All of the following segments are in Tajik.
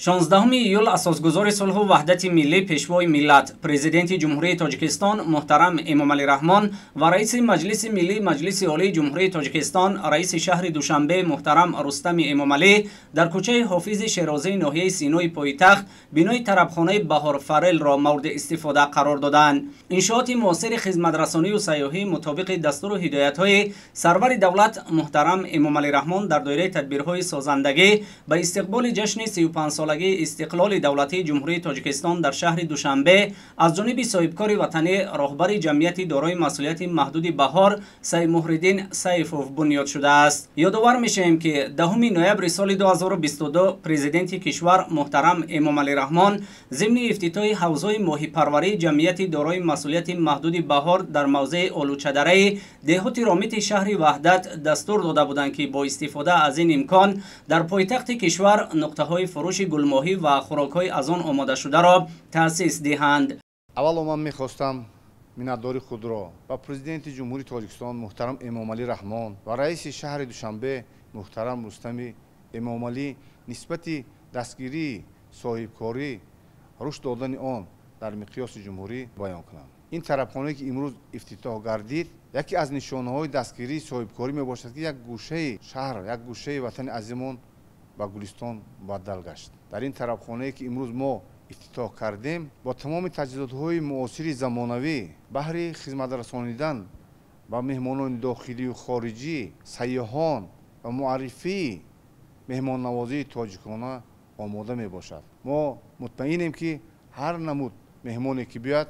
16 июл асосгузори сулҳу ваҳдати миллӣ, пешвои миллат, президенти Ҷумҳурии Тоҷикистон муҳтарам Эмомалӣ Раҳмон ва раиси Маҷлиси миллӣ Маҷлиси Олии Ҷумҳурии Тоҷикистон, раиси шаҳри Душанбе муҳтарам Рустами Эмомалӣ дар кӯчаи Ҳофизи Шерозии ноҳияи Синои пойтахт бинои тарабхонаи Баҳорфарелро мавриди истифода қарор доданд. Иншооти муосири хизматрасонию сайёҳӣ мутобиқи дастуру ҳидоятҳои сарвари давлат муҳтарам Эмомалӣ Раҳмон дар доираи тадбирҳои созандагӣ ба истиқболи ҷашни 35-солагии истиқлоли давлатии Ҷумҳурии Тоҷикистон дар шаҳри Душанбе аз ҷониби соҳибкори ватанӣ, роҳбари ҷамъияти дорои масъулияти маҳдуди Баҳор Саймуҳриддин Сайфов бунёд шудааст. Ёдовар мешавем, ки 10 ноябри соли 2022 президенти кишвар муҳтарам Эмомалӣ Раҳмон зимни ифтитоҳи ҳавзҳои моҳипарварии ҷамъияти дорои масъулияти маҳдуди Баҳор дар мавзеи Олучадараи деҳоти Ромити шаҳри Ваҳдат дастур дода буданд, ки бо истифода аз ин имкон дар пойтахти кишвар нуқтаҳои фурӯши гулмоҳӣ ва хӯрокҳои аз он омодашударо таъсис диҳанд. Аввало ман мехостам миннатдори худро ба президенти Ҷумҳурии Тоҷикистон муҳтарам Эмомалӣ Раҳмон ва раиси шаҳри Душанбе муҳтарам Рустами Эмомалӣ нисбати дастгирии соҳибкорӣ, рушд додани он дар миқёси ҷумҳурӣ баён кунам. Ин тарабхонае ки имрӯз ифтитоҳ гардид, яке аз нишонаҳои дастгирии соҳибкорӣ мебошад, ки як гӯшаи шаҳр, як гӯшаи ватани азимон ба гулистон мубаддал гашт. Дар ин тарабхонае ки имрӯз мо ифтитоҳ кардем, бо тамоми таҷҳизотҳои муосири замонавӣ баҳри хизматрасонидан ба меҳмонони дохилию хориҷӣ, сайёҳон ва муаррифии меҳмоннавозии тоҷикона омода мебошад. Мо мутмаинем, ки ҳар намуд меҳмоне ки биёяд,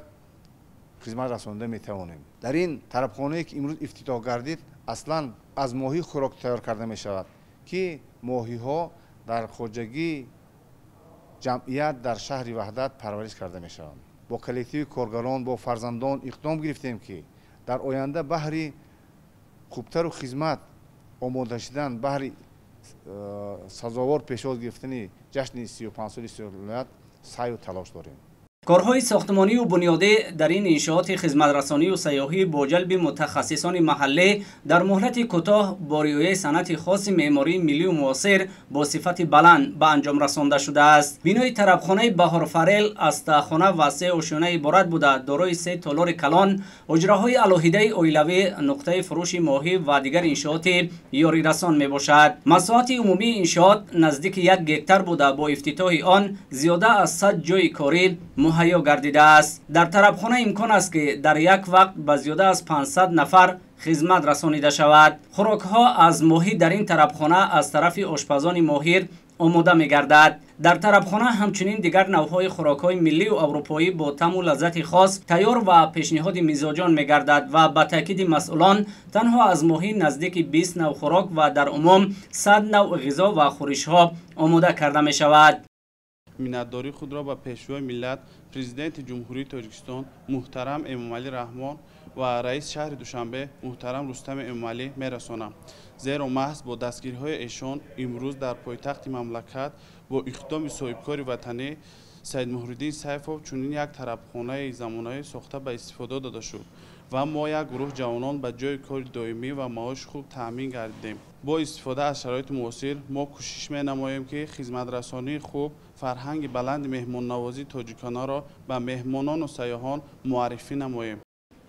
хизмат расонида метавонем. Дар ин тарабхонае ки имрӯз ифтитоҳ гардид, аслан аз моҳӣ хӯрок тайёр карда мешавад, ки моҳиҳо дар хоҷагии ҷамъият дар шаҳри Ваҳдат парвариш карда мешаванд. Бо коллективи коргарон, бо фарзандон иқдом гирифтем, ки дар оянда баҳри хубтару хизмат омода шудан, баҳри сазовор пешвоз гирифтани ҷашни 35-соли истиқлолият саъю талош дорем. Корҳои сохтмонию бунёдӣ дар ин иншооти хизматрасонию сайёҳӣ бо ҷалби мутахассисони маҳаллӣ дар муҳлати кӯтоҳ бо риояи санъати хоси меъмории миллию муосир бо сифати баланд ба анҷом расонда шудааст. Бинои тарабхонаи Баҳорфарел аз таҳхона ва се ошёна иборат буда, дорои се толори калон, ҳуҷраҳои алоҳидаи оилавӣ, нуқтаи фурӯши моҳӣ ва дигар иншооти ёрирасон мебошад. Масоҳати умумии иншоот наздики 1 гектар буда, бо ифтитоҳи он зиёда аз 100 ҷойи корӣ муҳайё гардидааст. Дар тарабхона имкон аст, ки дар як вақт ба зиёда аз 500 нафар хизмат расонида шавад. Хӯрокҳо аз моҳӣ дар ин тарабхона аз тарафи ошпазони моҳир омода мегардад. Дар тарабхона ҳамчунин дигар навъҳои хӯрокҳои миллию аврупоӣ бо таъму лаззати хос тайёр ва пешниҳоди мизоҷон мегардад ва ба таъкиди масъулон танҳо аз моҳӣ наздики 20 нав хӯрок ва дар умум 100 навъ ғизо ва хӯришҳо омода карда мешавад. Миннатдории худро ба пешвои миллат, президенти Ҷумҳурии Тоҷикистон муҳтарам Эмомалӣ Раҳмон ва раиси шаҳри Душанбе муҳтарам Рустами Эмомалӣ мерасонам. Зеро маҳз бо дастгириҳои эшон имрӯз дар пойтахти мамлакат бо иқдоми соҳибкори ватанӣ Саидмуҳриддин Сайфов чунин як тарабхонаи замонавӣ сохта ба истифода дода шуд ва мо як гурӯҳ ҷавонон ба ҷойи кори доимӣ ва маоши хуб таъмин гардидем. Бо истифода аз шароити муосир мо кӯшиш менамоем, ки хизматрасонии хуб, фарҳанги баланди меҳмоннавозии тоҷиконаро ба меҳмонону сайёҳон муаррифӣ намоем.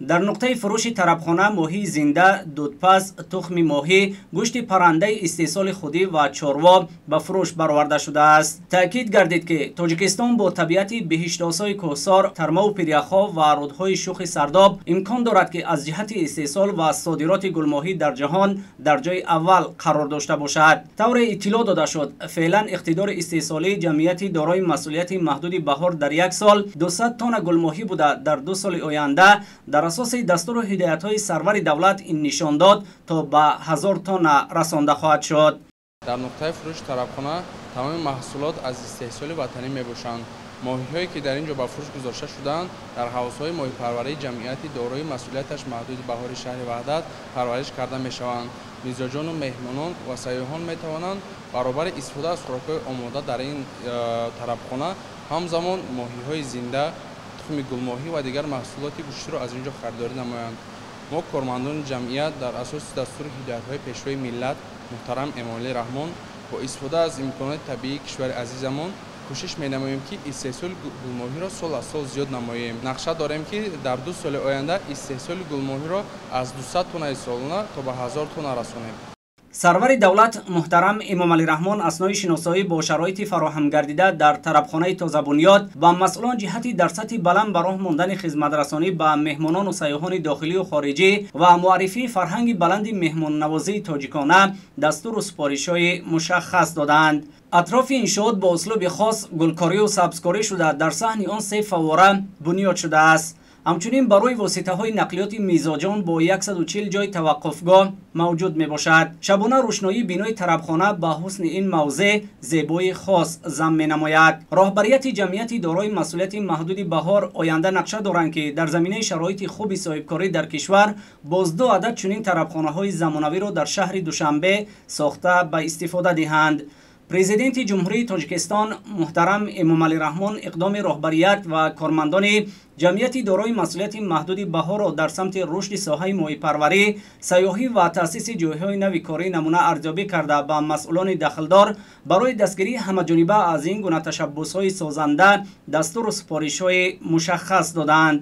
Дар нуқтаи фурӯши тарабхона моҳии зинда, дудпаз, тухми моҳӣ, гӯшти паррандаи истеҳсоли худӣ ва чорво ба фурӯш бароварда шудааст. Таъкид гардид, ки Тоҷикистон бо табиати биҳиштосои кӯҳсор, тармаву пиряхҳо ва рӯдҳои шухи сардоб имкон дорад, ки аз ҷиҳати истеҳсол ва содироти гулмоҳӣ дар ҷаҳон дар ҷои аввал қарор дошта бошад. Тавре иттилоъ дода шуд, феълан иқтидори истеҳсолии ҷамъияти дорои масъулияти маҳдуди Баҳор дар як сол 200 тонна гулмоҳӣ буда, дар 2 соли оянда дар асоси дастуру ҳидоятҳои сарвари давлат ин нишондод то ба 1000 тонна расонда хоҳад шуд. Дар нуқтаи фурӯши тарабхона тамоми маҳсулот аз истеҳсоли ватанӣ мебошанд. Моҳиҳое ки дар ин ҷо ба фурӯш гузошта шудаанд, дар ҳавзҳои моҳипарварии ҷамъияти дорои масъулияташ маҳдуди Баҳори шаҳри Ваҳдат парвариш карда мешаванд. Мизоҷону меҳмонон ва сайёҳон метавонанд баробари истифода аз хӯрокҳои омода дар ин тарабхона ҳамзамон моҳиҳои зинда, тухми гулмоҳӣ ва дигар маҳсулоти гӯштиро аз ин ҷо харидорӣ намоянд. Мо кормандони ҷамъият дар асоси дастуру ҳидоятҳои пешвои миллат муҳтарам Эмомалӣ Раҳмон бо истифода аз имконоти табиии кишвари азизамон Кӯшиш менамоем, ки истеҳсоли гулмоҳиро сол аз сол зиёд намоем. Нақша дорем, ки дар 2 соли оянда истеҳсоли гулмоҳиро аз 200 тоннаи солона то ба 1000 тонна расонем. Сарвари давлат муҳтарам Эмомалӣ Раҳмон аснои шиносоӣ бо шароити фароҳамгардида дар тарабхонаи тозабунёд ба масъулон ҷиҳати дар сатҳи баланд ба роҳ мондани хизматрасонӣ ба меҳмонону сайёҳони дохилию хориҷӣ ва муаррифии фарҳанги баланди меҳмоннавозии тоҷикона дастуру супоришҳои мушаххас додаанд. Атрофи иншоот бо услуби хос гулкорию сабзкорӣ шуда, дар саҳни он се фаввора бунёд шудааст. Ҳамчунин барои воситаҳои нақлиёти мизоҷон бо 140 ҷой таваққуфгоҳ мавҷуд мебошад. Шабона рӯшноии бинои тарабхона ба ҳусни ин мавзеъ зебои хос зам менамояд. Роҳбарияти ҷамъияти дорои масъулияти маҳдуди «Баҳор» оянда нақша доранд, ки дар заминаи шароити хуби соҳибкорӣ дар кишвар боз ду адад чунин тарабхонаҳои замонавиро дар шаҳри Душанбе сохта ба истифода диҳанд. Президенти Ҷумҳурии Тоҷикистон муҳтарам Эмомалӣ Раҳмон иқдоми роҳбарият ва кормандони ҷамъияти дорои масъулияти маҳдуди «Баҳорро» дар самти рушди соҳаи моҳипарварӣ, сайёҳӣ ва таъсиси ҷойҳои нави корӣ намуна арзёбӣ карда, ба масъулони дахлдор барои дастгирии ҳамаҷониба аз ин гуна ташаббусҳои созанда дастуру супоришҳои мушаххас додаанд.